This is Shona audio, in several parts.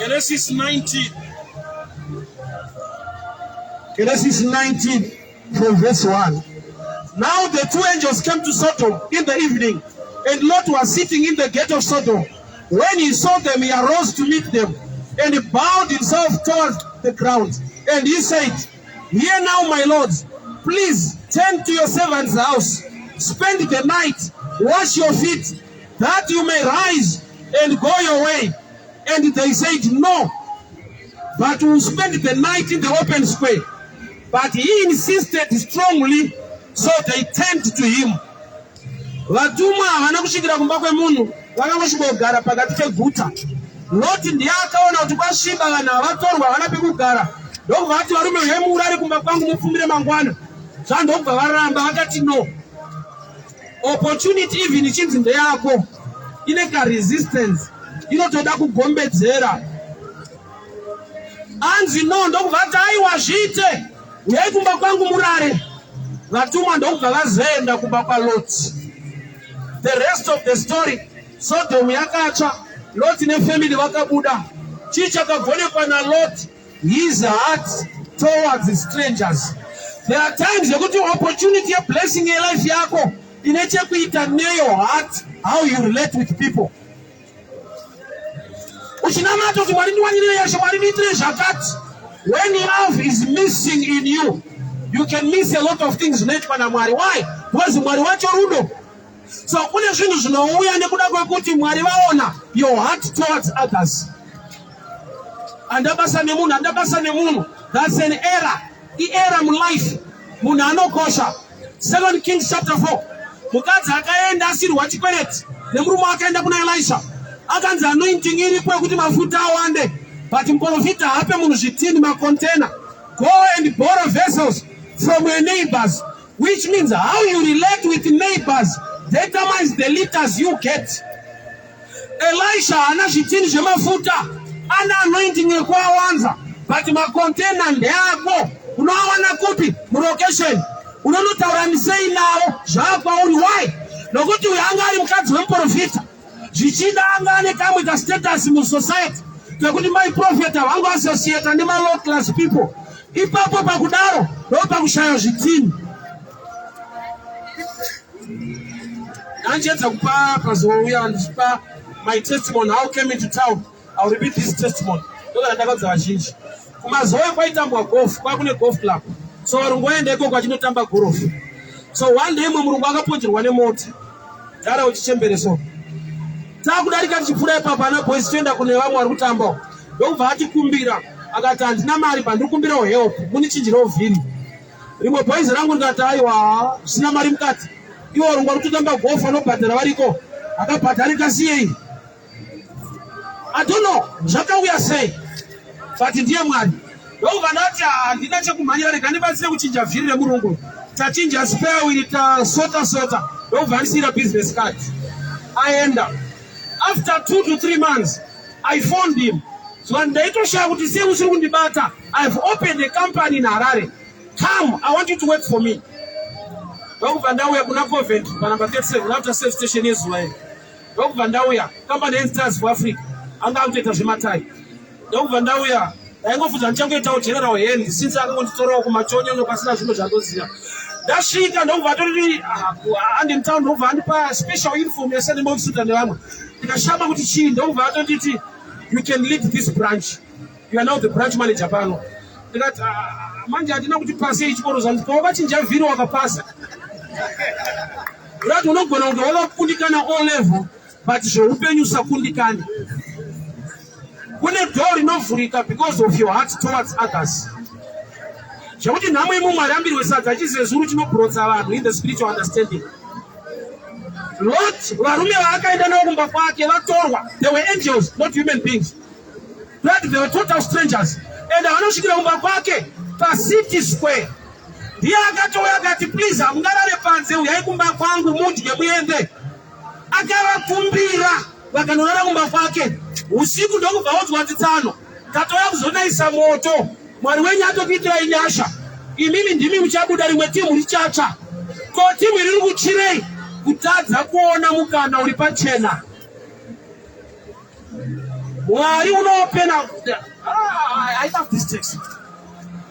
Genesis 19. Genesis 19 from verse 1. Now the two angels came to Sodom in the evening, and Lot was sitting in the gate of Sodom. When he saw them, he arose to meet them and he bowed himself towards the ground. And he said, Hear now, my lords, please turn to your servant's house, spend the night, wash your feet, that you may rise and go your way. And they said, No, but we'll spend the night in the open square. But he insisted strongly, so they turned to him. Vatumwa havana kusvikira kumba kwemunhu, vakangosvikogara pakati peguta. Loti ndiye akaona kuti kwasviba, vanhu havatorwa, havana pekugara. Ndokubva vati varume uyai muurare kumba kwangu mupfumire mangwana. Zvandokubva varamba vakati no. Opportunity even ichinzi ndeyako ine karesistance inotoda kugombedzera. Anzi no ndokubva ati aiwa zviite uyai kumba kwangu murare. Vatumwa ndokubva vazoenda kumba kwaLoti. The rest of the story, Sodom yakatsva, Loti nefamily vakabuda. Chii chakagonekwa naLoti? His heart towards strangers. There are times yekuti opportunity yeblessing yelife yako ine chekuita neyo heart, how you relate with people. Uchinamata kuti Mwari ndiwanire yasha, Mwari ndiitire zvakati. When love is missing in you, you can miss a lot of things zvinoitwa naMwari. Why? Because Mwari wacho rudo. So kune zvinhu zvinouya nekuda kwekuti Mwari vaona your heart towards others. Handa basa nemunhu, handa basa nemunhu. That's an error. Iera mulife. Munhu anokosha. 2 Kings chapter 4. Mukadzi akaenda asirwa chikwereti nemurume akaenda kuna Elisha. Akanzi anointing iripo yekuti mafuta awande. But muprofita haape munhu zvitini macontainer. Go and borrow vessels from your neighbors, which means how you relate with neighbors determines the liters you get. Elisha haana zvitini zvemafuta, ane anointing yekuawanza, but macontainer ndeako. Unoawana kupi? Mulocation. Unonotaura sei navo zvaakwauri? Why? Nokuti uyu anga ari mukadzi wemuprofita, zvichida anga ane kamwe kastatus musociety kekuti mai profeta vangu associata nemalow class people. Ipapo pakudaro ndo pakushaya zvitini. Ndandiedza kupa pazouya ndichipa my testimony how came into town. I'll repeat this testimony. Ndokana ndakadza vazhinji. Kumazoe kwaitambwa golf, kwakune golf club. So varungu vaenda ikoko vachinotamba golf. So one day mumwe murungu akaponjerwa nemota. Dara uchichembere so. Takudarika tichipfuura ipapo ana boys toenda kune vamwe vari kutambawo. Ndokubva atikumbira akati handina mari pandiri kumbirawo help munichinjirewo vhiri. Rimwe boys rangu ndikati aiwa zvisina mari mukati. Iwo varungu vari kutotamba golf vanobhadhara variko. Akabhadharika siyei. I don't know zvakauya sei but ndiye Mwari. Ndokubva ndati handina chekumhanyira rega ndibatsire kuchinja vhiri remurungu. Tachinja spare wheel tasota sota ndokubva andisiira business card. Aenda. After 2 to 3 months I phoned him. So ndaitoshaya kuti sei usiri kundibata. I've opened a company in Harare. Come, I want you to work for me. Ndokubva ndauya kuna Covent panumber 37 after service station yezuva iri. Ndokubva ndauya company yeStars for Africa anga akutoita zvematai. Ndokubva ndauya ndaingofunza ndichangoitawo general hand since akangonditorawo kumachonyonyo pasina zvimwe zvandoziva. Ndasvika ndokubva atoriri andi mutown ndokubva andipa special uniform yese nemaofisuta nevamwe. Ndikashama kuti chii ndokubva atonditi you can lead this branch. You are now the branch manager pano. Ndikati manje handina kuti pasei chikoro zvanzi pawakachinja vhiri wakapasa. Urati unogona kunge wakakundikana O level but zveupenyu usakundikane. Kune door rinovhurika because of your heart towards others. Zvekuti nhamo yemumwe arambirwe sadza chizezuru chinobrotsa vanhu in the spiritual understanding. Lot varume vaakaenda navo kumba kwake vatorwa, they were angels not human beings. That they were total strangers. And vanosvikira kumba kwake pacity square. Ndiye akatouya akati please hamungarare panze, uyai kumba kwangu mudye muende. Akavakumbira vakanorara kumba kwake usiku, ndokubva audzwa kuti tsano tatouya kuzonaisa moto, Mwari wenyu atokuitirai nyasha, imimi ndimi muchabuda, rimwe timu richatsva. Ko timu iri riri kuchirei? Kutadza kuona mukana uri pachena. Mwari unoopena. Ah, I love this text.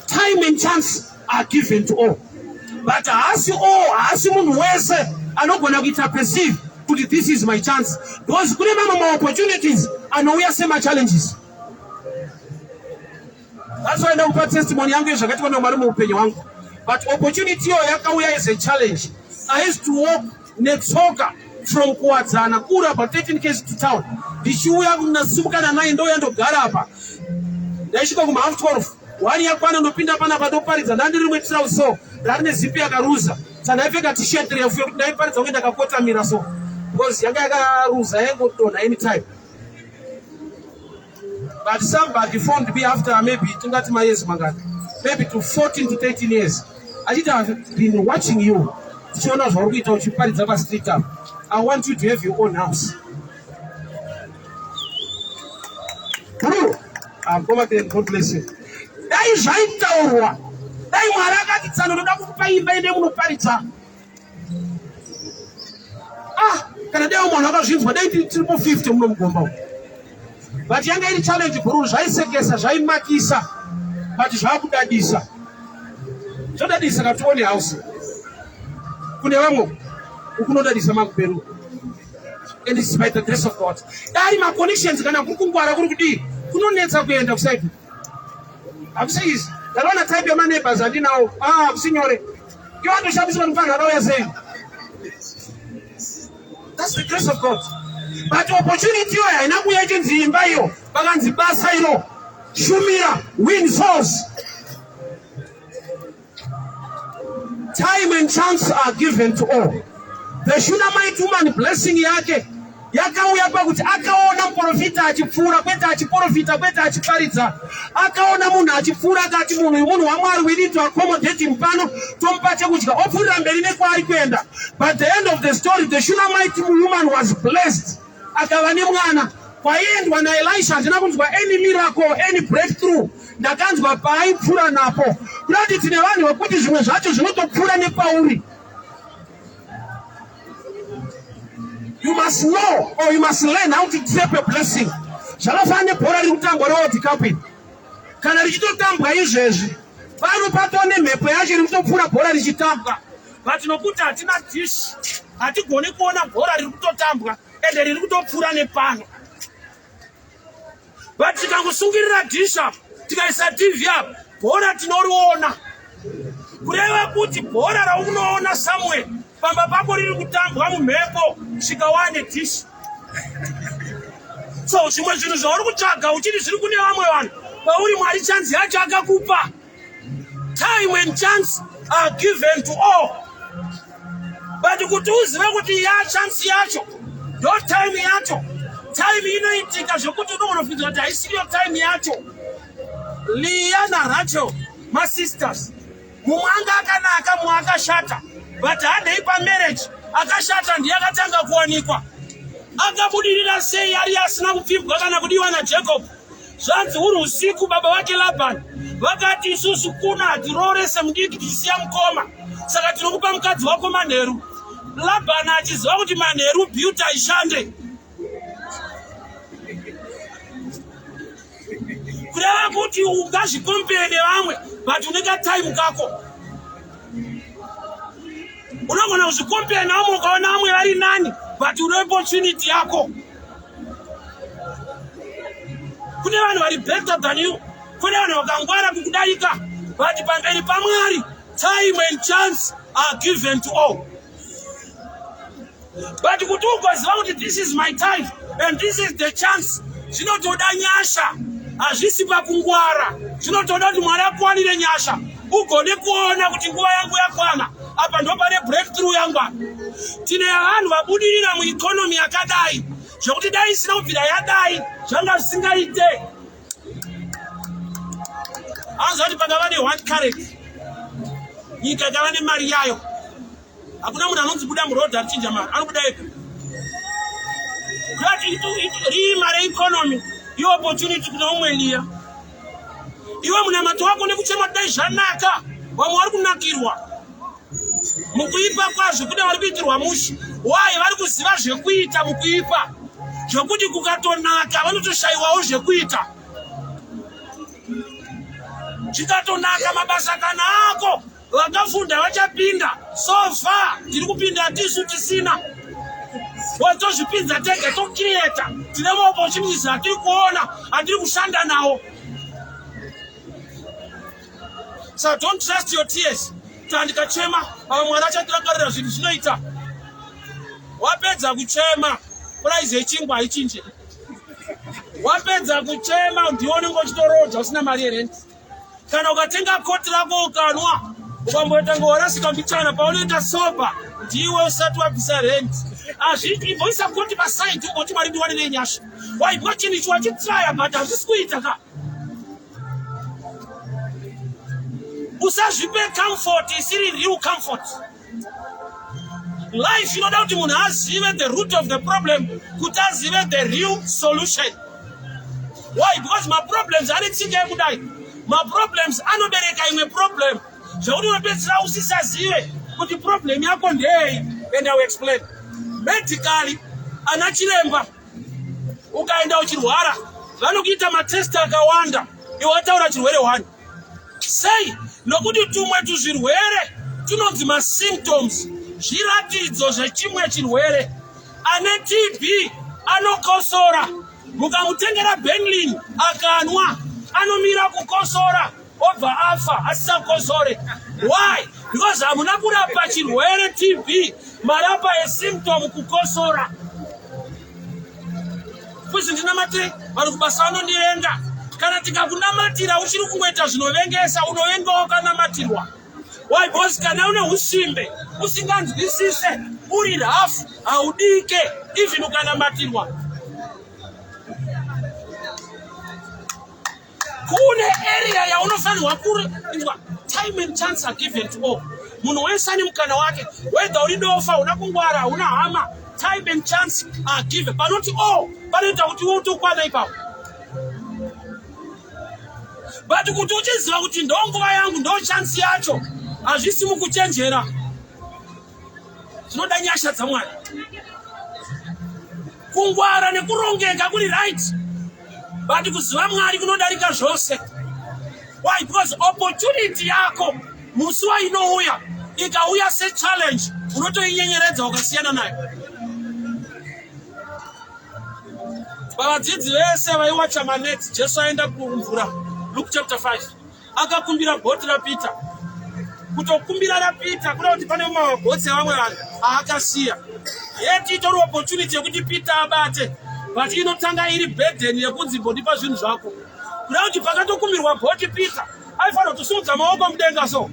Time and chance are given to all. But haasi all, haasi munhu wese anogona kuita perceive kuti this is my chance because kune mamwe maopportunities anouya semachallenges. That's why ndakupa testimony yangu yezvakaitwa naMwari muupenyu hwangu. But opportunity iyo yakauya as a challenge. I used to walk netsoka from Kuwadzana kure about 13 k's to town ndichiuya ndasimuka na 9 ndouya ndogara apa ndaisvika kuma half 12 wani yakwana ndopinda panapa ndoparidza ndandiri rimwe tirau so rari nezipi yakaruza sa ndaipfeka t-shirt refu yekuti ndaiparidza kunge ndakakotamira so because yanga yakaruza yaingodonha anytime But somebody phoned me after maybe tingati mayears mangani, maybe to 14 to 13 years. Achiti I've been watching you. Tichiona zvauri kuita uchiparidza pastreet apa. I want you to have your own house. Bro, ah, Mkoma Ken, God bless you. Dai zvaitaurwa, dai Mwari akati tsano ndoda kukupa imba ende munoparidza. Ah, kana dai umwe akazvinzwa dai tiripo 50 muno mugomba umu. But yanga iri challenge guru, zvaisekesa, zvaimakisa, but zvakudadisa. Zvodadisa katione house. Kune vamwe ukunodadisa makuperu. And it's by the grace of God. Dai ma connections kana kuri kungwara kuri kudii kunonetsa kuenda kuside. Hakusi easy. Ndakaona type yema neighbors andinawo. Ah, hakusi nyore. Iwo andoshamisa vanhu kufanira vauya sei? That's the grace of God. But opportunity iyo haina kuuya ichinzi imba iyo, pakanzi basa iro, shumira, win souls. Time and chance are given to all. The Shunammite woman blessing yake yakauya pakuti akaona muprofita achipfuura, kwete achiprofita, kwete achiparidza. Akaona munhu achipfuura akati munhu uyu munhu waMwari, we need to accommodate him pano, tomupa chekudya, opfuurira mberi nekwaari kuenda. But the end of the story, the Shunammite woman was blessed, akava nemwana. Kwaiendwa naElisha handina kunzwa any miracle, any breakthrough. Ndakanzwa paaipfuura napo. Kuda kuti tine vanhu vekuti zvimwe zvacho zvinotopfuura nepauri. You must know or you must learn how to trap a blessing. Zvakafanana nebhora riri kutambwa reWorld Cup iri. Kana richitotambwa izvezvi, pano patoo nemhepo yacho iri kutopfuura bhora richitambwa. But nokuti hatina dish, hatigoni kuona bhora riri kutotambwa ende riri kutopfuura nepano. But tikangosungirira dish apa, tikaisa TV apa, bhora tinoriona. Kureva kuti bhora raunoona somewhere pamba pako riri kutambwa mumhepo, svika wane dish. So zvimwe zvinhu zvauri kutsvaga uchiti zviri kune vamwe vanhu, pauri Mwari chanzi yacho akakupa. Time and chance are given to all. But kuti uzive kuti ya chance yacho ndo time yacho, time inoitika zvekuti unogona kufungidzira kuti haisiriyo time yacho. Leah naRachel masisters, mumwe anga akanaka, mumwe akashata, but handei pamarriage, akashata ndiye akatanga kuwanikwa. Akabudirira sei ari asina kupfimbwa kana kudiwa naJacob? Zvanzi huri usiku baba vake Labhani vakati, isusu kuna hatiroorese mudiki tichisiya mukoma, saka tinokupa mukadzi wako manheru. Labhani achiziva kuti manheru beauty haishande, kureva kuti ungazvikompere nevamwe but une katime kako. Unogona kuzvikompera nevamwe ukaona vamwe vari nani, but une opportunity yako. Kune vanhu vari better than you, kune vanhu vakangwara kukudarika, but pamberi paMwari time and chance are given to all. But kuti ugoziva kuti this is my time and this is the chance, zvinotoda nyasha, hazvisi pakungwara, zvinotoda kuti Mwari akuwanire nyasha ugone kuona kuti nguva yangu yakwana, apa ndo pane breakthrough yangu apa. Tine vanhu vabudirira mueconomy yakadai zvekuti dai isina kubvira yadai zvanga zvisingaite. Anzi kuti pakava ne one currency, nyika ikava nemari yayo, hakuna munhu anonzi buda muroad achinja mari, anobuda ega. Kuti rima reeconomy iopportunity kuna umwe liya. Iwe munamato wako nekuchema dai zvanaka, vamwe vari kunakirwa mukuipa kwazvo, kune vari kuitirwa mushe. Why? Vari kuziva zvekuita mukuipa. Zvekuti kukatonaka vanotoshayiwawo zvekuita. Zvikatonaka mabasa kana ako vakafunda vachapinda. So far tiri kupinda tisu tisina. Tozvipinza tega tocreata. Tine maopportunities atiri kuona atiri kushanda nawo. So don't trust your tears. Tandikachema ava mwana achatirangarira zvinhu zvinoita. Wapedza kuchema price yechingwa haichinje. Wapedza kuchema ndiwe unenge uchitoroja usina mari yerent. Kana ukatenga koti rako ukanwa ukamboita ngowarasika mbichana paunoita soba ndiwe usati wabvisa rent. Azviiti imboisa koti pasaidi ugoti Mwari ndiwanire nyasha. Waibwa chinhu ichi wachitraya but hazvisi kuita ka. Usazvipe comfort isiri real comfort. Life inoda kuti munhu azive the root of the problem kuti azive the real solution. Why? Because maproblems ane tsika yekudai. Maproblems anobereka imwe problem zvekuti unopedzisira usisazive kuti problem yako ndeyei. And I will explain. Medically, ana chiremba ukaenda uchirwara vanokuita matest akawanda iwe wataura chirwere one sei nokuti tumwe tuzvirwere tunonzi masymptoms zviratidzo zvechimwe chirwere ane tb anokosora mukamutengera benlin akanwa anomira kukosora obva afa asisakosore why because hamuna kurapa chirwere tb marapa esymptom kukosora fuzi ndinamate vanhu kubasa vanondivenga kana tikakunamatira uchiri kungoita zvinovengesa unovenga wakanamatirwa why because kana une usimbe usinganzwisise uri rafu haudike even ukanamatirwa kune area yaunofanirwa kuinzwa time and chance are given to all munhu wese ane mukana wake whether uri dofa una kungwara hauna hama time and chance are given panoti all panoita kuti utokwana ipapo but kuti uchiziva kuti ndonguva yangu ndo chance yacho hazvisi mukuchenjera Tinoda nyasha dzaMwari. Kungwara nekurongeka kuri right, but kuziva Mwari kunodarika zvose. Why? Because opportunity yako musi wainouya ikauya sechallenge unotoinyenyeredza ukasiyana nayo. Pavadzidzi vese vaiwacha maneti, Jesu aenda kumvura. Luke chapter 5. Akakumbira bhoti raPeter. Kutokumbira raPeter kuda kuti pane mabhotsi evamwe vanhu aakasiya. Yet itori opportunity yekuti Peter abate. But inotanga iri burden yekunzi mbondipa zvinhu zvako. Kuda kuti pakatokumbirwa bhoti Peter aifanira kutosimudza maoko mudenga so.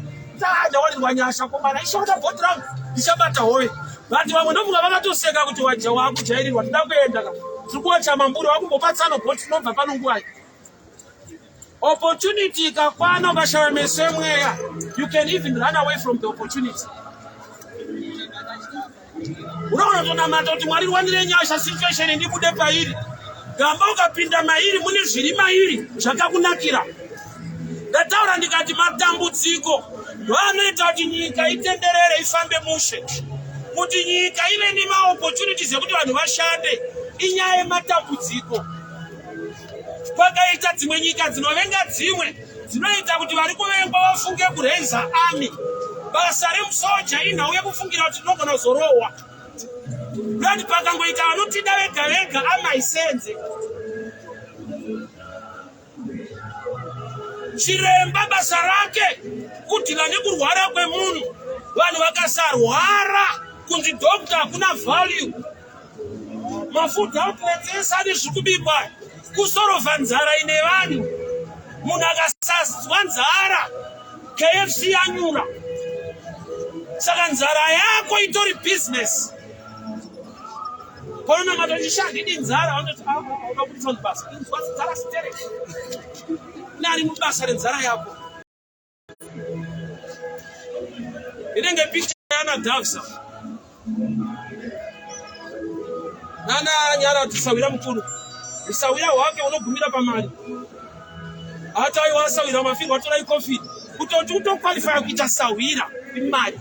Ndawanirwa nyasha komana ishota bhoti rangu ndichabata hove. But vamwe ndofunga vakatoseka kuti waja wakujairirwa tida kuenda ka. Tiri kuwacha mamburi wakumbopatsano bhoti tinobva pano nguwai. Opportunity ikakwana ukashaya meso emweya, you can even run away from the opportunity. Unoona tonamata kuti Mwari rwanire nyasha situation ndibude pairi. Gamba ukapinda mairi mune zviri mairi zvakakunakira. Ndataura ndikati matambudziko ndoanoita kuti nyika itenderere ifambe mushe. Kuti nyika ive nemaopportunities ekuti vanhu vashande inyaya yematambudziko. Kwakaita dzimwe nyika dzinovenga dzimwe dzinoita kuti vari kuvengwa vafunge kuraiza army. Basa remusoja inhau yekufungira kuti tinogona kuzorohwa. Kuti pakangoita vanotida vega vega army haisenze. Chiremba basa rake kudhila nekurwara kwemunhu. Vanhu vakasarwara kunzi doctor hakuna value. Mafood outlets ese ane zviri kubikwa kusorovha nzara ine vanhu. Munhu akasazwa nzara KFC yanyura. Saka nzara yako itori business. Panonamata chisha handidi nzara vanoti ah, ah, ah, uda kubudisa vanhu basa. Inzwa nzara stereki. Nari mubasa renzara yako. Inenge picture yana Davsa. Nana nyara tisawira mukuru. Usawira hwake unogumira pamari. Hata aiwa asawira mafirwa tora ikofi. Kutoti utoqualify kuita sawira imari.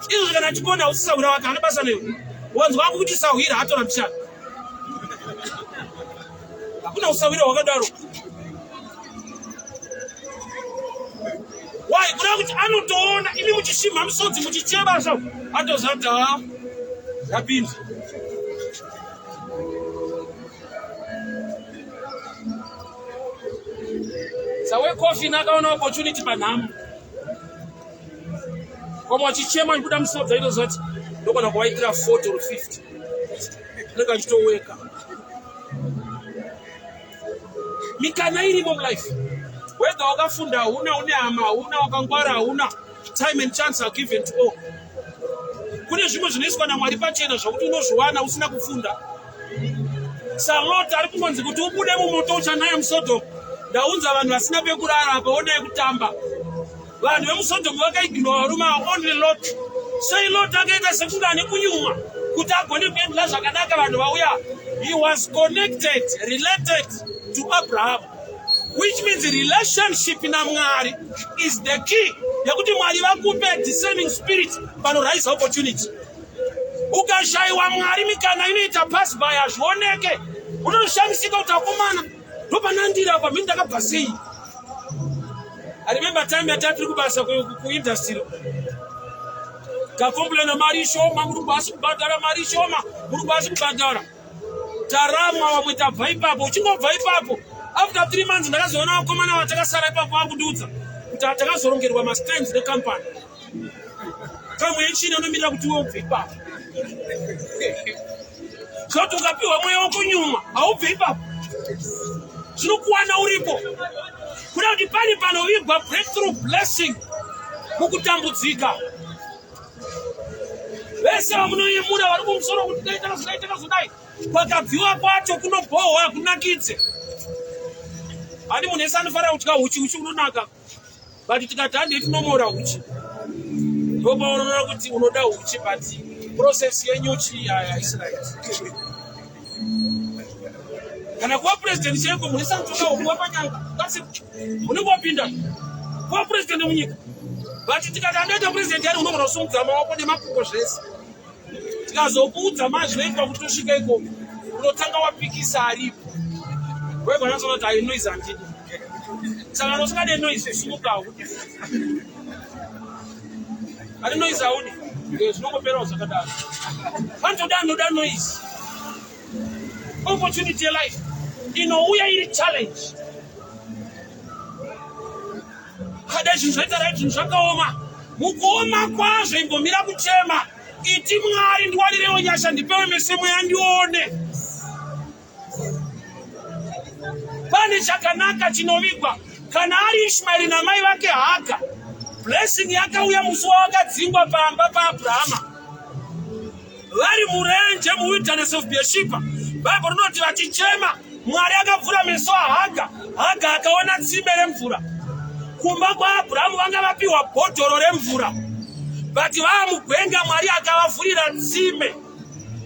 Izvo kana chikona usisawira wake ana basa newe. Wanzwa kuti sawira atora mshana. Hakuna usawira hwakadaro. Why? Kureva kuti anotoona imi muchishimha musodzi muchichema so atoziva kuti haa yapinda. Sawecoffin akaona opportunity panhamo. Vamwe vachichema vachibuda musodzi aitoziva kuti ndogona kuvaitira 40 or 50. Anenge achitoweka. Mikana irimo mulife. Whether wakafunda hauna, une hama hauna, wakangwara hauna, time and chance are given to all. Kune zvimwe zvinoiswa naMwari pachena zvokuti unozviwana usina kufunda. SaLot ari kungonzi kuti ubude mumoto uchanaya muSodom. Ndaunza vanhu vasina pekurara apa, onai kutamba. Vanhu vemuSodom vakaignora varume ava, only Lot. Sei Lot akaita sekunge ane kunyumwa kuti agone kuendla zvakanaka vanhu vauya. He was connected, related to Abraham, which means relationship naMwari is the key yekuti Mwari vakupe discerning spirit panorise opportunity. Ukashayiwa Mwari mikana inoita pass by, hazvioneke. Unoshamisika kuti akomana ndopanandiri apa mini ndakabva sei. I remember time yatati tiri kubasa kuindustry takomplaina mari shoma, murungu asi kubhadhara mari shoma, murungu asi kubhadhara. Taramwa vamwe tabva ipapo, uchingobva ipapo after 3 months ndakazoona vakomana vatakasara ipapo vakundiudza kuti takazorongerwa mastands necompany. Kamwe yechina unomirira kuti iwe ubve ipapo. Zoti ukapiwa mweya wokunyumwa haubve ipapo, zvinokuwana uripo. Kuda kuti pane panovigwa breakthrough blessing mukutambudzika. Vese vamunoyemura vari kumusoro kuti dai takazodai takazodai, kwakabviwa kwacho kunobhohwa hakunakidze. Handi munhu ese anofanira kudya huchi, huchi unonaka, but tikati handei tinomora huchi, ndopaunoona kuti unoda huchi, but process yenyuchi haisi right. Kana kuva president chaiko munhu ese anotoda kuva panyanga, kasi unenge wapinda kuva president munyika, but tikati andoita president yani, unogona kusumudza maoko nemakumbo zvese. Tikazokuudza mazvinoitwa kuti usvike ikoko, unotanga wapikisa aripo wega, unozoona kuti ayi noise handidi. Saka kana usingade noise, sumuka, haudi ari noise haudi, zvinongoperawo zvakadaro. Panotoda anoda noise. Opportunity yelife inouya iri challenge. Kada zvinhu zvaita right, zvinhu zvakaoma. Mukuoma kwazvo imbomira kuchema, iti Mwari ndiwanirewo nyasha, ndipewe mesemo yandione. Pane chakanaka chinovigwa. Kana ari Ishmaeri namai vake Haga, blessing yakauya musi wawakadzingwa pamba paAbrahama vari murenje muwilderness of Beersheba. Bible rinoti vachichema, Mwari akavhura meso aHaga, Haga akaona tsime remvura. Kumba kwaAbrahamu vanga vapiwa bhodhoro remvura, but vaamugwenga Mwari akavavhurira tsime.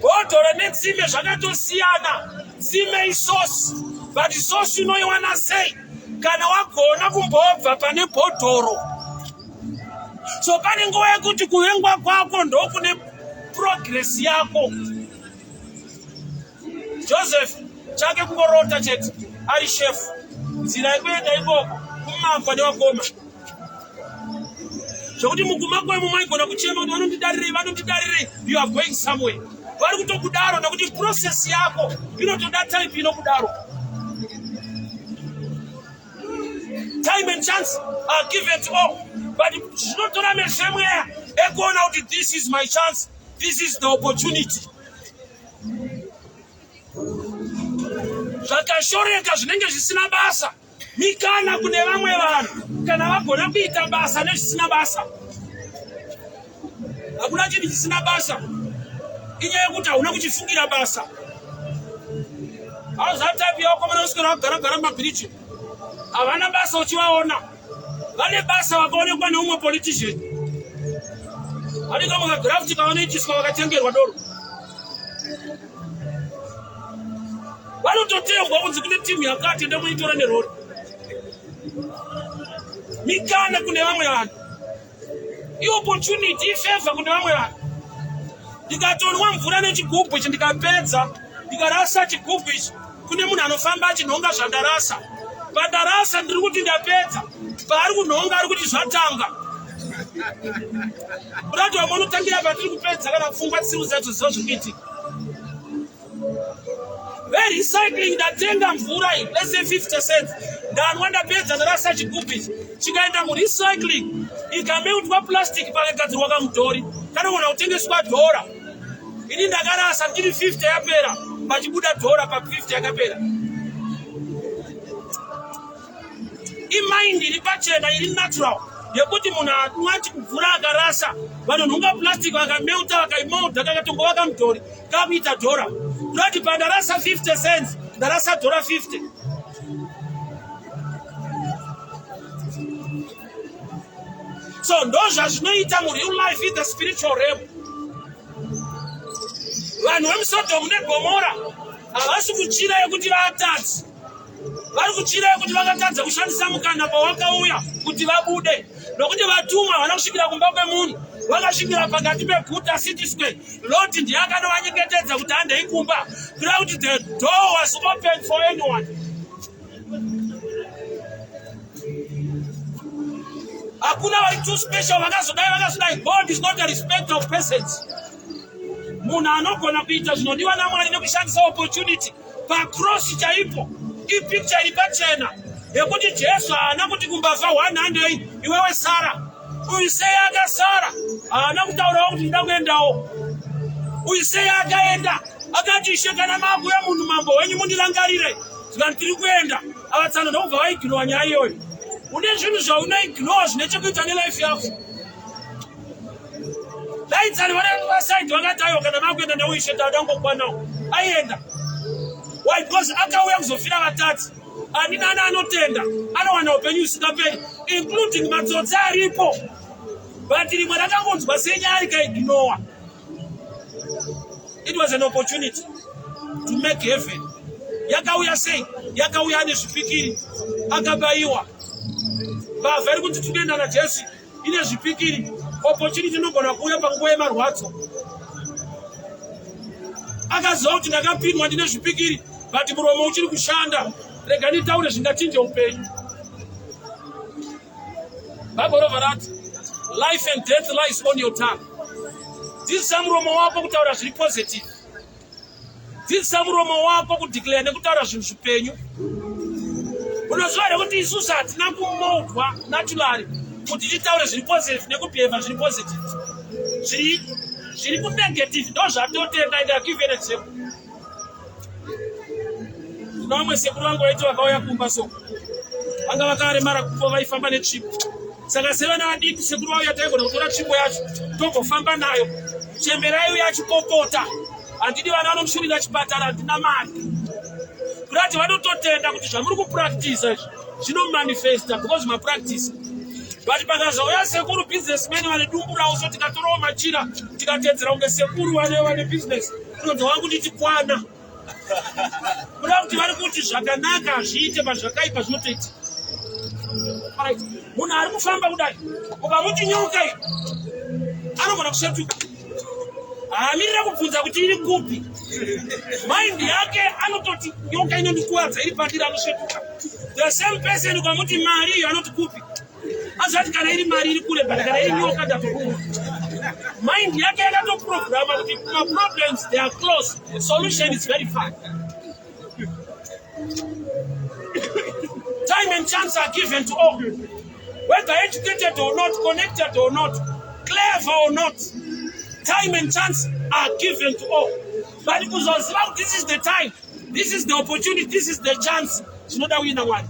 Bhodhoro netsime zvakatosiyana. Tsime isosi, but sosi unoiwana sei kana wagona kumbobva pane bhodhoro? So pane nguva yekuti kuvengwa kwako ndokune progress yako. Joseph chake kungorota chete ari shefu, nzira yekuenda ikoko kumakwa nevakoma, zvokuti mukuma kwemo maigona kuchema kuti vanondidarirei, vanondidarirei. You are going somewhere, vari kutokudaro nekuti process yako inotoda type inokudaro. Time and chance are given to all, but zvinotora meso emweya ekuona kuti this is my chance, this is the opportunity. Zvakashoreka zvinenge zvisina basa mikana kune vamwe vanhu kana vagona kuita basa nezvisina basa. Hakuna chinhu chisina basa, inyaya yekuti hauna kuchifungira basa. Hauzatype yawakomana kuswera vagaragara mumabhiriji, havana basa, uchivaona vane basa vakaonekwa neumwe politician, vanenge makagraft kavanoitiswa, vakatengerwa doro, vanototengwa kunzi kune timu yakati ndomuitora nerori. Mikana kune vamwe vanhu, iopportunity, ifavor kune vamwe vanhu. Ndikatonwa mvura nechigubhu ichi, ndikapedza, ndikarasa chigubhu ichi, kune Kune munhu anofamba achinhonga zvandarasa. Pandarasa ndiri kuti ndapedza, paari kunhonga ari kuti zvatanga. Kurati vamwe unotangira patiri kupedza kana pfungwa dzisiri dzacho ziva zviri kuitika. Verecycling ndatenga mvura iyi, let's say 50 cents, ndanwa ndapedza ndarasa chigubhu ichi, chikaenda murecycling ikameutwa plastic pakagadzirwa kamudhori kanogona kutengeswa dhora. Ini ndakarasa ndiri 50 yapera, pachibuda dhora pa 50 yakapera. Imind iri pachena iri natural yekuti munhu anwa chikubvura akarasa, vanonhonga plastic vakameuta vakaimolda kakatongova kamudhori kakuita dhora. Ndoti pandarasa 50 cents ndarasa dhora 50. So ndozvazvinoita mureal life in the spiritual realm. Vanhu vemuSodhomu neGomora havasi kuchira yekuti vatadzi, vari kuchira yekuti vakatadza kushandisa mukana pawakauya kuti vabude, nokuti vatumwa havana kusvikira kumba kwemunhu, vakasvikira pakati peguta city square. Loti ndiye akanovanyengetedza kuti handei kumba, kureva kuti the door was open for anyone. Hakuna vari too special vakazodai vakazodai. God is not a respecter of persons. Munhu anogona kuita zvinodiwa naMwari nekushandisa opportunity pacross chaipo. Ipicture iri pachena yekuti Jesu haana kuti kumbavha 100 iwewe sara. Uyu sei akasara haana kutaurawo kuti ndida kuendawo. Uyu sei akaenda akati ishe kana makuya munhu mambo wenyu mundirangarire. Zvikanzi tiri kuenda. Ava tsano ndokubva vaignowa nyaya iyoyo. Une zvinhu zvaunoignowa zvine chekuita nelife yako. Dai tsano vane vasaidi vakati aiwa kana makuenda neuishe tauda kungokwanawo. Aienda. Why? Because akauya kuzofira vatadzi. Ani nani anotenda anowana upenyu usingaperi including matsotsi aripo. But rimwe rakangonzwa senyaya rikaignowa. It was an opportunity to make heaven. Yakauya sei? Yakauya ane zvipikiri, akabayiwa. Mbavha iri kunzi tinoenda naJesu ine zvipikiri. Opportunity inogona kuuya panguva yemarwadzo. Akaziva kuti ndakapinwa ndine zvipikiri, but muromo uchiri kushanda. Rega nditaure zvingachinje upenyu. Bible robva rati life and death lies on your tongue. Dzidzisa muromo wako kutaura zviri positive. Dzidzisa muromo wako kudeclare nekutaura zvinhu zvipenyu. Unoziva here kuti isusu hatina kumoldwa naturally kuti titaure zviri positive nekubehave zviri positive. Zviri kunegative ndozvatotenda and I give an example. Kuna vamwe sekuru vangu vaiti vakauya kumba so vanga vakaremara kumba vaifamba netsvimbo. Saka sevana vadiki sekuru vauya taigona kutora tsvimbo yacho tombofamba nayo. Chembera yaiuya achipopota, handidi vana vanomushurira chipatara, handina mari. Kurati vanototenda kuti zvamuri kupractisa izvi zvinomanifesta because mapractice. But pakazouya sekuru businessman vane dumbu ravo so tikatorawo machira tikatedzera kunge sekuru vane business unonzwa wangu nditikwana. Kuda kuti vari kuti zvakanaka hazviite pazvakaipa zvinotoita. Right. Munhu ari kufamba kudai ukamuti nyoka iyi anogona kusvetuka, haamirira kubvunza kuti iri kupi. Mind yake anototi nyoka inondikuvadza iri pandiri, anosvetuka. The same person ukamuti mari iyo anoti kupi, azati kana iri mari iri kure, but kana iri nyoka ndatoruma. Mind yake yakatoprograma kuti maproblems they are close, solution is very far. Time and chance are given to all, whether educated or not, connected or not, clever or not. Time and chance are given to all. But kuzoziva kuti this is the time, this is the opportunity, this is the chance, zvinoda kuina Mwari.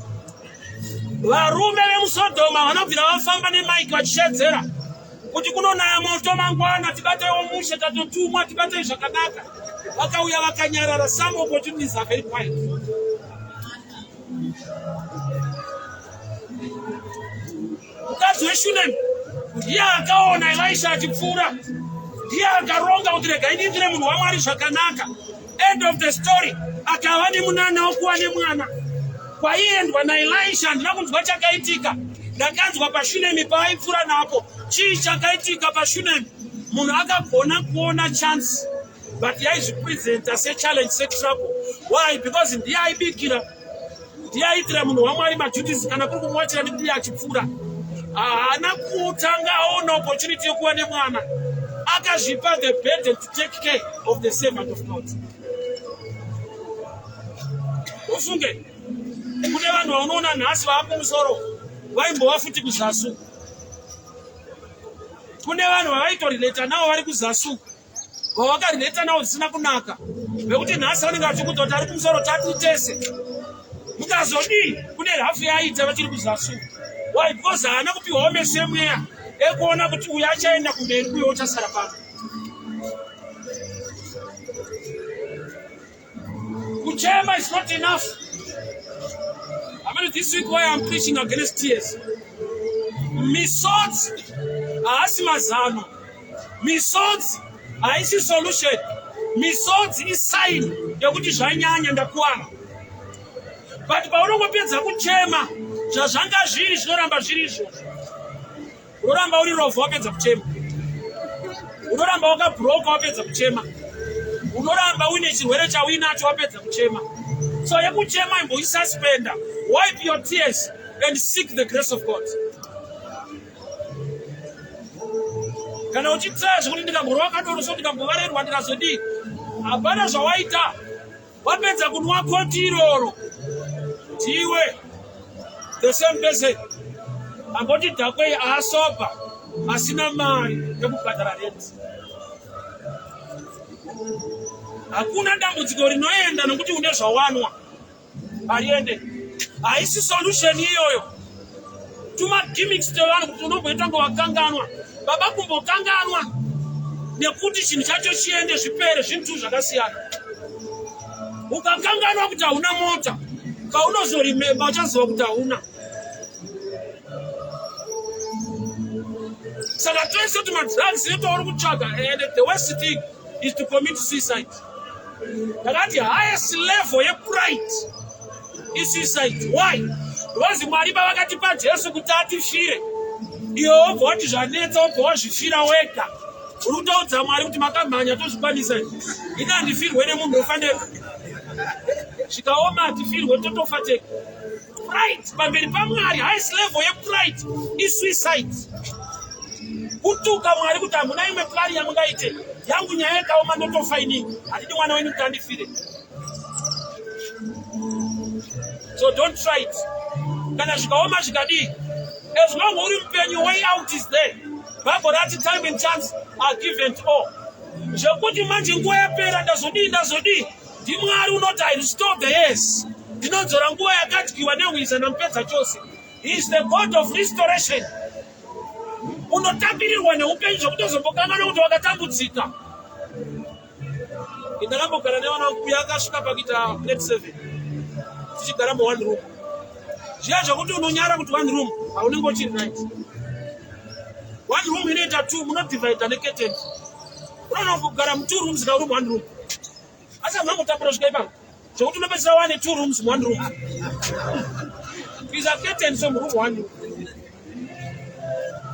Varume vemuSodhoma vanobvira vafamba nemaiki vachishedzera kuti kunonaya moto mangwana, tibateiwo mushe, tatotumwa, tibatei zvakanaka. Vakauya vakanyarara. Some opportunities are very quiet. Mukadzi weShunemi ndiye akaona Elisha achipfuura, ndiye akaronga kuti regai ndiitire munhu waMwari zvakanaka. End of the story, akava nemunana wokuva nemwana. Kwaiendwa naElisha handina kunzwa chakaitika, ndakanzwa paShunemi paaipfuura napo. Chii chakaitika paShunemi? Munhu akagona kuona chance. But yaizvipresenta sechallenge, setrouble. Why? Because ndiye aibikira, ndiye aiitira munhu waMwari maduties, kana kuri kumuwachira nekuti achipfuura. Haana kutanga aona opportunity yekuva nemwana, akazvipa the burden to take care of the servant of God. Ufunge kune vanhu vaunoona nhasi vaakumusoro vaimbova futi kuzasu. Kune vanhu vavaitorelata navo vari kuzasu, vavakarelata navo zvisina kunaka, vekuti nhasi vanenge vachikuudza kuti ari kumusoro tati tese mukazodii. Kune rafu yaaita vachiri kuzasu. Why? Because haana kupiwawo meso emweya ekuona kuti uyu achaenda kumberi, uyo uchasara pano. Kuchema is not enough. I mean, this week why I'm preaching against tears. Misodzi haasi mazano. Misodzi haisi solution. Misodzi isign yekuti zvanyanya, ndakuwana. But paunongopedza kuchema, zvazvanga zviri zvinoramba zviri izvozvo. Unoramba uri rovha wapedza kuchema, unoramba wakabhuroka wapedza kuchema, unoramba uine chirwere chauinacho wapedza kuchema. So yekuchema imboisuspenda, wipe your tears and seek the grace of God. Kana uchitsaya zvekuti ndikamborova kadoro, so ndikambovarerwa, ndikazodii, hapana zvawaita. Wapedza kunwa koti iroro, ndiwe the same person amboti dhakwei, aasoba, asina mari yekubhadhara rent. Hakuna dambudziko rinoenda nokuti une zvawanwa, hariende, haisi solution iyoyo. Tumagimmicks tevanhu kuti unomboita ngo wakanganwa baba, kumbokanganwa nekuti chinhu chacho chiende zvipere, zvinhu zvakasiyana. Ukakanganwa kuti hauna mota, kaunozorimemba uchaziva kuti hauna. Saka twese tumadrugs netwauri kutsvaga, and the worst thing is to commit suicide. Ndakati highest level yepride isuicide. Why? Because Mwari pavakatipa Jesu kuti atifire, iwe wobva wati zvanetsa, wobva wazvifira wega. Uri kutoudza Mwari kuti makamhanya, tozvikwanisa, ini handifirwe nemunhu, ofa ndega. Zvikaoma hatifirwe, totofa tega. Pride pamberi paMwari, highest level yepride isuicide, kutuka Mwari kuti hamuna imwe plan yamungaite, yangu nyaya yakaoma ndotofa inini, handidi mwana wenyu kuti andifire. So don't try it. Kana zvikaoma zvikadii, as long uri mupenyu, way out is there. Bible rati time and chance are given to all. Zvekuti manje nguva yapera, ndazodii, ndazodii, ndiMwari unoti, "I restore the years," ndinodzora nguva yakadyiwa nehwiza namupedza chose. He is the God of restoration. Unotambirirwa neupenyu zvekutozombokanganwa kuti wakatambudzika. Ndakambogara nevana vangu, uyo akasvika pakuita grade 7, tichigara muone room. Zviya zvokuti unonyara kuti one room haunenge uchiri right, one room inoita two, munodivhaidha necurtain. Unoona kugara mutwo rooms ka uri muone room, asi hamuna kutambura svika ipapo zvokuti unopedzisira wane two rooms muone room, kuisa curtain. So muroom one room,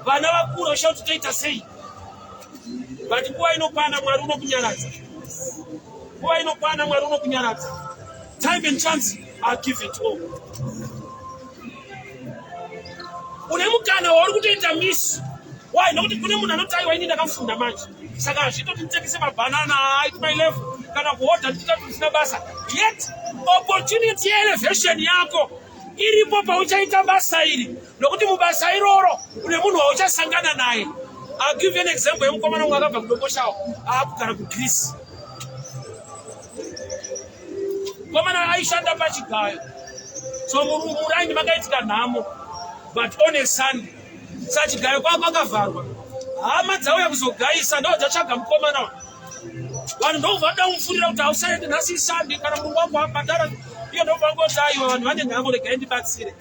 vana vakura, usha kuti toita sei? But nguva inokwana, Mwari unokunyaradza. Nguva inokwana, Mwari unokunyaradza. Time and chance are given to all. Une mukana wauri kutoita miss. Why? Nokuti kune munhu anoti, "Aiwa, ini ndakafunda manje, saka hazvitoti nditengese mabhanana at my level kana kuhodha ndichiita zvisina basa." Yet opportunity yeelevation yako iripo pauchaita basa iri, nokuti mubasa iroro une munhu wauchasangana naye. I'll give you an example yemukomana umwe akabva kuDomboshawa, aakugara kuGreece. Mukomana aishanda pachigayo. So muraini makaitika nhamo, but on a Sunday sachigayo kwako akavharwa, hama dzauya kuzogayisa, ndo dzatsvaga mukomana. Vanhu ndobva vada kumufurira kuti hausaende nhasi, iSunday, kana murungu wangu abhadhara iye. Ndobva ngoti, "Aiwa, vanhu vane nhamo, regai ndibatsire."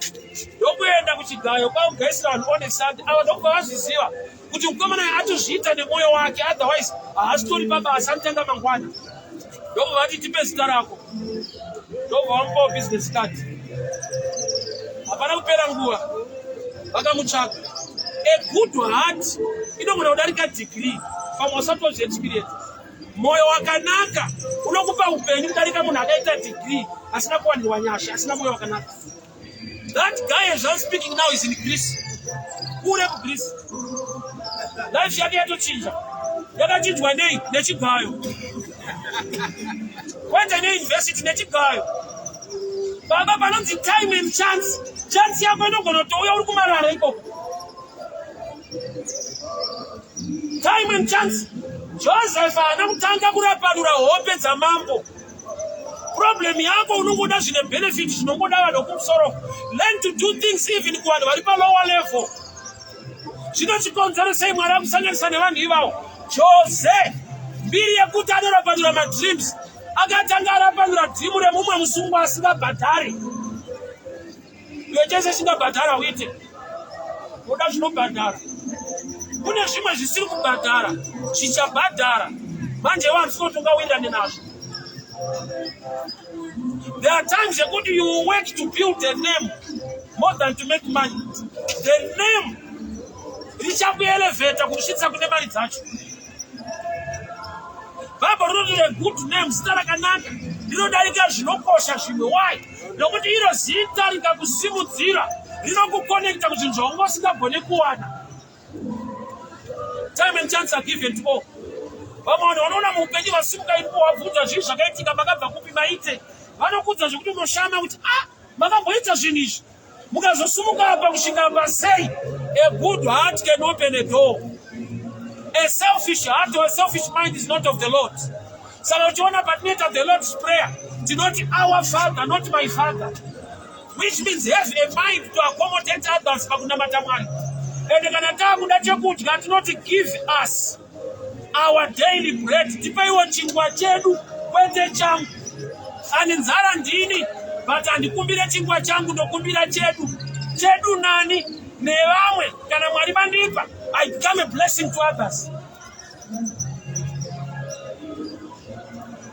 Ndokuenda kuchigayo kwakugayisira vanhu on a Sunday. Ava ndokubva vazviziva kuti mukomana atozviita nemwoyo wake, otherwise haasitori pabasa, anotanga mangwana. Ndobva vati, "Tipe zita rako." Ndobva vamupawo business card. Hapana kupera nguva vakamutsvaka. A good heart inogona kudarika degree, pamwe usati wazviexperience. Mwoyo wakanaka unokupa upenyu kudarika munhu akaita degree asina kuwanirwa nyasha, asina mwoyo wakanaka. That guy as I'm speaking now is in Greece. Kure kuGreece. Life yake yatochinja. Yakachinjwa nei? Nechigayo. Kwete neuniversity, nechigayo. Baba panonzi time and chance. Chance yako inogona kutouya uri kumarara ikoko. Time and chance. Joseph haana kutanga kurapanura hope dzamambo. Problem yako unongoda zvine benefit zvinongoda vanhu kumusoro. Learn to do things even kuvanhu vari palower level. Zvino chikonzero sei Mwari akusanganisa nevanhu ivavo? Jose mbiri yekuti anorapanura madreams akatanga arapanura dream remumwe musungwa asingabhadhari. Iwe chese chingabhadhara uite unoda zvinobhadhara. Kune zvimwe zvisiri kubhadhara zvichabhadhara manje iwe handisi kuti ungawirirane nazvo. There are times yekuti you work to build a name more than to make money. The name richakuelevheta kusvitsa kune mari dzacho. Bible rinoti a good name, zita rakanaka rinodarika zvinokosha zvimwe. Why? Nokuti iro zita rikakusimudzira rinokukonekta kuzvinhu zvaunga usingagone kuwana. Time and chance are given to all. Vamwe vanhu vanoona muupenyu vasimuka ipo wabvunza zvii zvakaitika, makabva kupi, maite, vanokudza zvekuti unoshama kuti ah, makamboita zvinhu izvi mukazosumuka apa kusvika apa sei. A good heart can open a door. A selfish heart or a selfish mind is not of the Lord. Saka uchiona patinoita the Lord's Prayer tinoti our Father, not my father, which means have a mind to accommodate others pakunamata Mwari. Ende kana taakuda chekudya tinoti give us our daily bread, tipeiwo chingwa chedu kwete changu. Ani nzara ndini, but handikumbire chingwa changu, ndokumbira chedu. Chedu nani? Nevamwe. Kana Mwari vandipa, I become a blessing to others.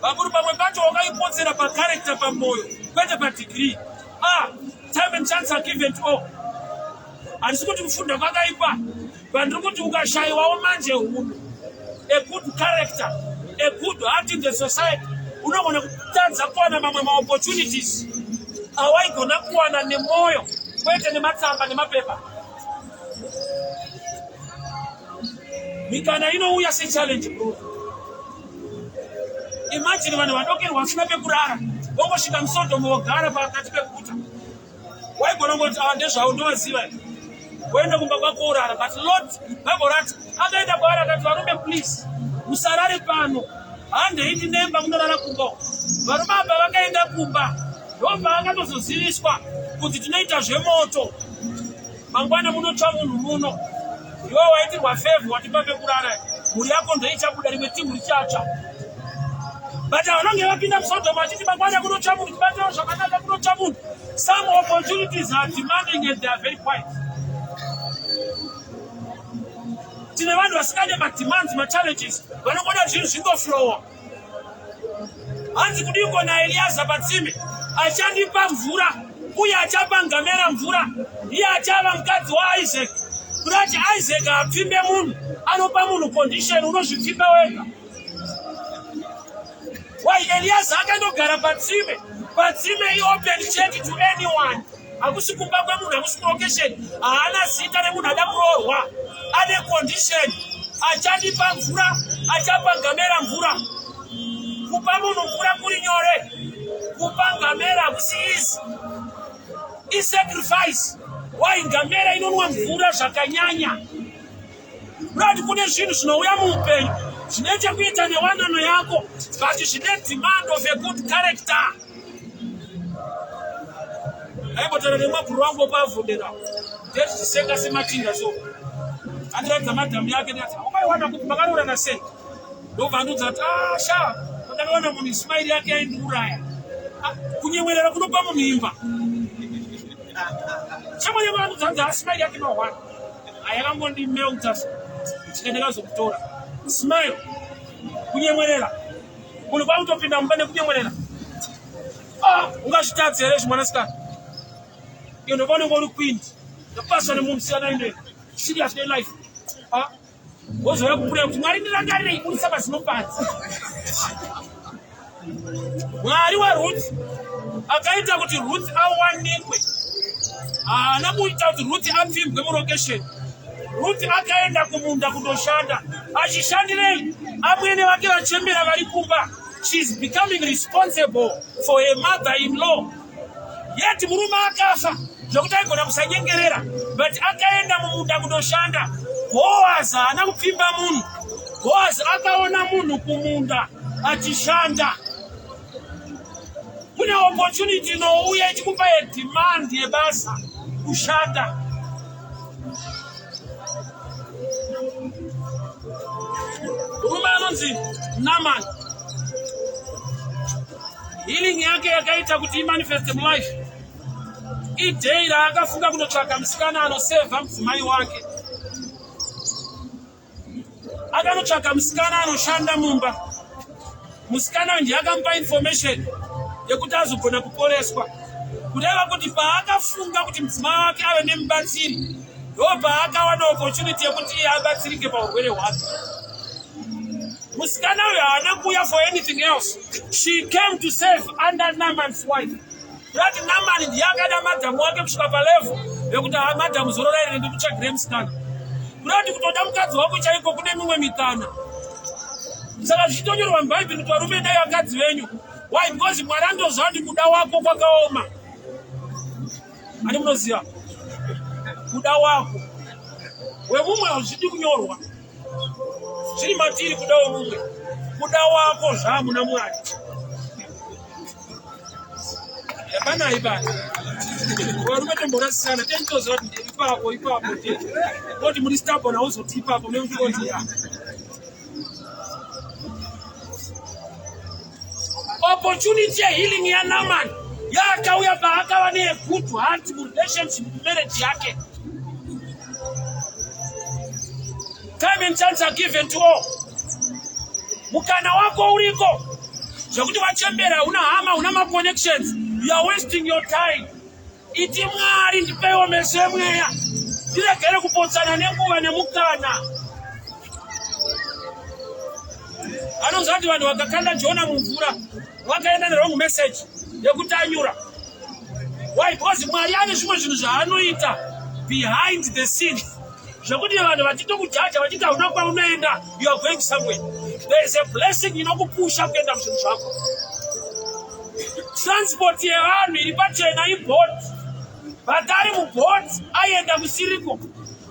Vakuru pamwe pacho wakaipotsera pacharacter, pamoyo, kwete padegree. Ah, time and chance are given to all. Handisi kuti kufunda kwakaipa, but ndiri kuti ukashayiwawo manje hunhu, a good character, a good heart in the society, unogona kutadza kuwana mamwe maopportunities awaigona kuwana nemwoyo kwete nematsamba nemapepa. Mikana inouya sechallenge bro. Imagine vanhu vadokerwa vasina pekurara vongosvika muSodhomu vogara pakati peguta. Waigona kungoti ava ndezvavo ndovaziva, woenda kumba kwako urara. But Lord, Bible rati akaenda kwaari akati, varume please musarare pano, handei ndinemba munorara kumba. Varume ava vakaenda kumba, ndopaakatozoziviswa kuti tinoita zvemoto, mangwana munotsva munhu muno. Iwe waitirwa favour, watipa pekurara, mhuri yako ndoichabuda, rimwe timu richatsva. But vanonge vapinda muSodoma vachiti mangwana kunotsva munhu, tibatewo zvakanaka, kunotsva munhu. Some opportunities are demanding and they are very quiet. Tine vanhu vasingade mademands, machallenges, vanongoda zvinhu zvingoflowa. Hanzi kudiko naEliaza patsime, achandipa mvura uye achapa ngamera mvura, iye achava mukadzi waIsaac. Kurati Isaac apfimbe munhu, anopa munhu condition, unozvipfimba wega. Why Eliaza akandogara patsime? Patsime iopen check to anyone. Hakusi kumba kwemunhu, hakusi kulocation, haana zita remunhu ada kuroorwa, ane condition, achandipa mvura, achapa ngamera mvura. Kupa munhu mvura kuri nyore, kupa ngamera hakusi easy, isacrifice. Why? Ngamera inonwa mvura zvakanyanya. Kurati kune zvinhu zvinouya muupenyu zvine chekuita newanano yako, but zvine demand of a good character. Aimbotaura nemabhuru wangu wopavhundera ndezvichisenga semachinda, so andiratidza madhamu yake, ndikati wakaiwana kuti makaroorana sei? Ndobva andiudza kuti ah, sha, ndakaona munhu smile yake yaindiuraya. Kunyemwerera kunopa munhu imba. Shamwari yangu andiudza kuti asmile yake mahwana ayakangondimelta, chika ndakazokutora. Smile, kunyemwerera, munhu kwakutopinda mumba nekunyemwerera. Ah, ungazvitadzi here izvi, mwanasikana? Iyo ndopa unenge uri queen ndopaswa nemunhu, siyana ine serious nelife. Ah, Wozouya kupura kuti Mwari ndirangarirei budisa mazino panze. Mwari waRuth akaita kuti Ruth awanikwe. Haana kuita kuti Ruth apfimbwe murokesheni. Ruth akaenda kumunda kundoshanda. Achishandirei? Amwene vake vachembera vari kumba. She is becoming responsible for her mother-in-law. Yet murume akafa zvekuti aigona kusanyengerera but akaenda mumunda kundoshanda. Boaz haana kupfimba munhu. Boaz akaona munhu kumunda achishanda. Kune opportunity inouya ichikupa a demand yebasa kushanda. Murume anonzi Naaman healing yake yakaita kuti imanifeste mulife idei raakafunga kunotsvaka musikana anosevha mudzimai wake akanotsvaka musikana anoshanda mumba musikana ndiye akamupa information yekuti azogona kuporeswa kureva kuti paakafunga kuti mudzimai wake ave nemubatsiri ndo paakawana opportunity yekuti iye abatsirike paurwere hwake musikana uyo haana kuuya for anything else she came to save under Naaman's wife That Naaman ndiye akada madhamu wake kusvika palevel yekuti ha madhamu zorora iri ndikutsvagire musikana. Kuda kuti kutoda mukadzi wako chaiko kune mimwe mikana. Saka zvichitonyorwa muBhaibheri kuti varume dai vakadzi venyu. Why? Because Mwari anotoziva kuti kuda wako kwakaoma. Ani munoziva? Kuda wako. Wemumwe hazvidi kunyorwa. Zviri matiri kuda wemumwe. Kuda wako zvamuna Mwari. Hapana ibata. Varume tomborasisana tenitoziva kuti ipapo ipapo oti muri stubborn hauzoti ipapo nekuti ya. Opportunity yehealing yaNaaman yakauya paakava negood heart murelationship marriage yake. Time and chance are given to all. Mukana wako uriko zvekuti wachembera una hama una maconnections you are wasting your time. Iti Mwari ndipeiwo meso emweya ndiregere kupotsana nenguva nemukana. Anoziva kuti vanhu vakakanda Jona mumvura vakaenda nerong message yekuti anyura. Why? Because Mwari ane zvimwe zvinhu zvaanoita behind the scenes zvekuti vanhu vachitokujaja vachiti hauna kwaunoenda you are going somewhere. There is a blessing inokupusha kuenda muzvinhu zvako. Transport yevanhu iri pachena ibhoti, but ari mubhoti aienda kusiriko.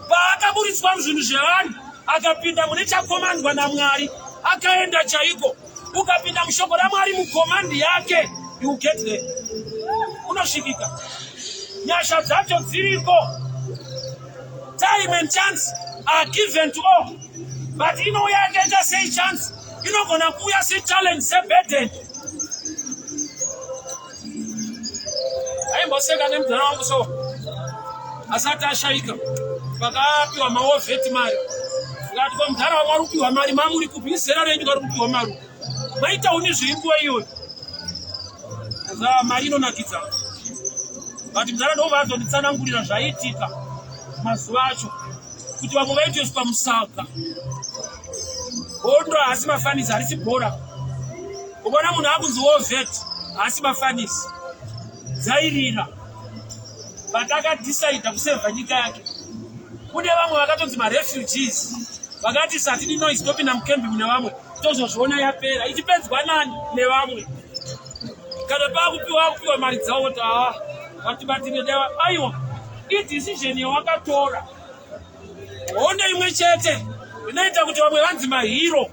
Paakaburitswa muzvinhu zvevanhu akapinda mune chakomandwa naMwari akaenda chaiko. Ukapinda mushoko raMwari mukomandi yake you get there, unosvikika. Nyasha dzacho dziriko. Time and chance are given to all, but inouya yakaita sei chance? Inogona kuuya sechallenge, seburden. Aimboseka nemudhara wangu so asati ashaika, vakapiwa maovheti mari, ndikati ko mudhara wangu ari kupiwa mari, mamuri kupi? Izera renyu kari kupiwa mari, maita uni zviri nguva iyoyo za mari inonakidza. But mudhara ndobva azonditsanangurira zvaiitika mazuva acho kuti vamwe vaitoiswa musaga. Hondo haasi mafanisi, harisi bhora. Ukaona munhu akunzi wovet haasi mafanisi, dzairira. But akadhisaidha kusevha nyika yake. Kune vamwe vakatonzi marefugees vakati satidi noise, topinda mukembi mune vamwe tozozviona yapera ichipedzwa nani nevamwe. Kana pakupiwa kupiwa mari dzavo kuti haa vatibatire deva. Aiwa, idecision yawakatora. Hondo imwe chete inoita kuti vamwe vanzi mahero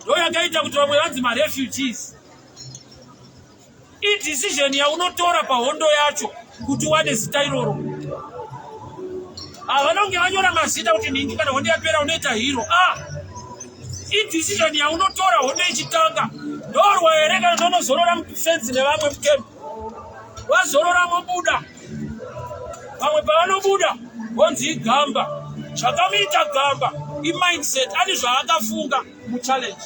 ndo yakaita kuti vamwe vanzi marefugees. Idecision yaunotora pahondo yacho kuti uwane zita iroro. Havana kunge vanyora mazita kuti nhingi kana hondo yapera unoita hero. Idecision yaunotora hondo ichitanga. Ndorwa here kana ndonozorora mufenzi nevamwe mukembi? Vazorora mobuda. Vamwe pavanobuda vonzi igamba. Zvakamuita gamba imindset, ane zvaakafunga muchallenge.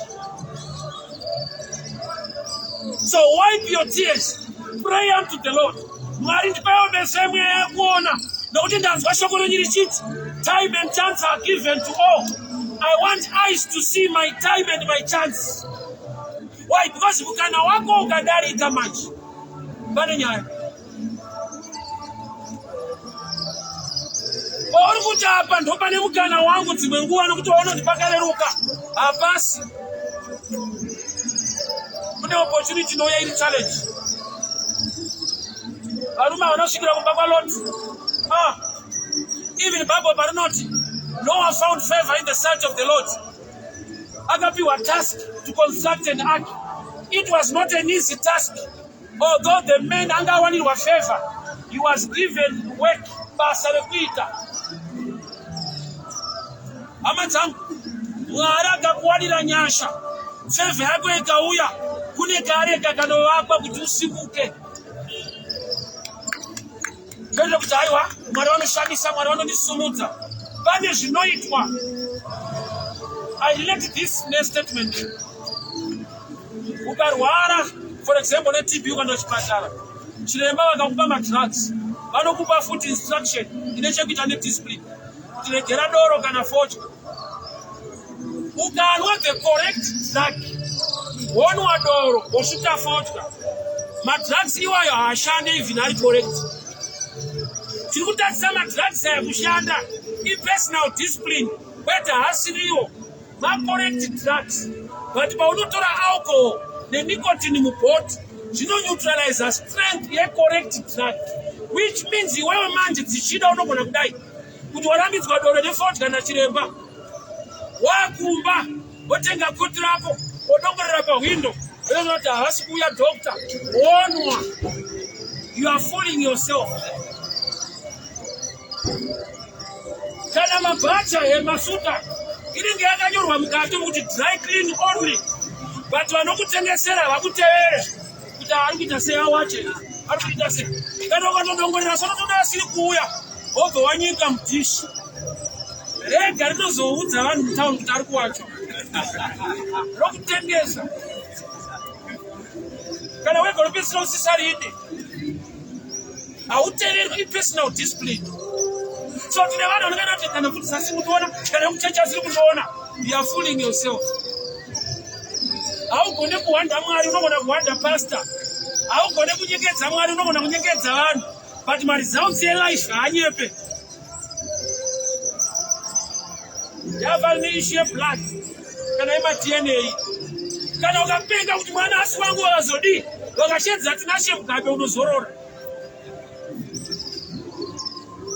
So wipe your tears, pray unto the Lord. Mwari ndipaiwo meso emweya yekuona, nokuti ndanzwa shoko renyu richiti time and chance are given to all. I want eyes to see my time and my chance. Why? Because mukana wako ukadarika manje pane nyaya. Pauri kuti apa ndopane mukana wangu dzimwe nguva nokuti waona kuti pakareruka hapasi. Kune opportunity inouya iri challenge. Varume havana kusvikira kumba kwaLot. Ah. Even Bible parinoti Noah found favor in the sight of the Lord. Akapiwa task to construct an ark. It was not an easy task. Although the man anga awanirwa favor, he was given work, basa rekuita. Hama dzangu, Mwari akakuwanira nyasha, favor yako ikauya, kune kareka kanovakwa kuti usimuke. Kwete kuti haiwa Mwari vanoshamisa, Mwari vanondisumudza. Pane zvinoitwa. I relate this nestatement. Ukarwara, for example, neTB ukaenda kuchipatara, chiremba vakakupa madrugs, vanokupa futi instruction ine chekuita nediscipline kuti regera doro kana fodya. Ukanwa the correct drug, wonwa doro, wosvuta fodya, madrugs iwayo haashande even ari correct. Tiri kutadzisa madrugs aya kushanda ipersonal discipline, kwete haasiriwo macorrect drugs, but paunotora alcohol nenicotine mubhoti zvinoneutraliza strength yecorrect drug, which means iwewe manje dzichida unogona kudai kuti warambidzwa doro nefodya nachiremba wakumba wotenga koti rako wodongorera pahwindo otoona kuti havasi kuuya doctor wonwa. You are fooling yourself. Kana mabhacha emasuta inenge yakanyorwa mukati kuti dry clean only, but vanokutengesera havakutevere kuti ari kuita sei, awache ari kuita sei. Kana ukatodongorera sonotoda asiri kuuya, wobva wanyika mudhishi rega rinozoudza vanhu mutauni kuti ari kuwacho rokutengesa. Kana wega unopedzisira usisaride, hauteererwi, ipersonal discipline. So tine vanhu vanenge kuti kana kuti sasi kundiona, kana kuchechi asiri kundiona. You are fooling yourself. Haugone kuhwanda Mwari, unogona kuhwanda pastor. Haugone kunyengedza Mwari, unogona kunyengedza vanhu, but maresults elife haanyepe. Yava neissue yeblood kana yemaDNA. Kana ukapenga kuti mwana asi wangu, wakazodii, wakashedza Tinashe Mugabe, unozorora.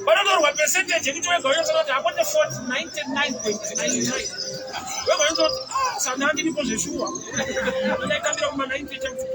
Panotorwa percentage yekuti wega unyatsoona kuti hakwete 40 99.99. Wega unyatsoona kuti ah, sana ndiripo zveshuwa, ndaitambira kuma 90 chaidzo.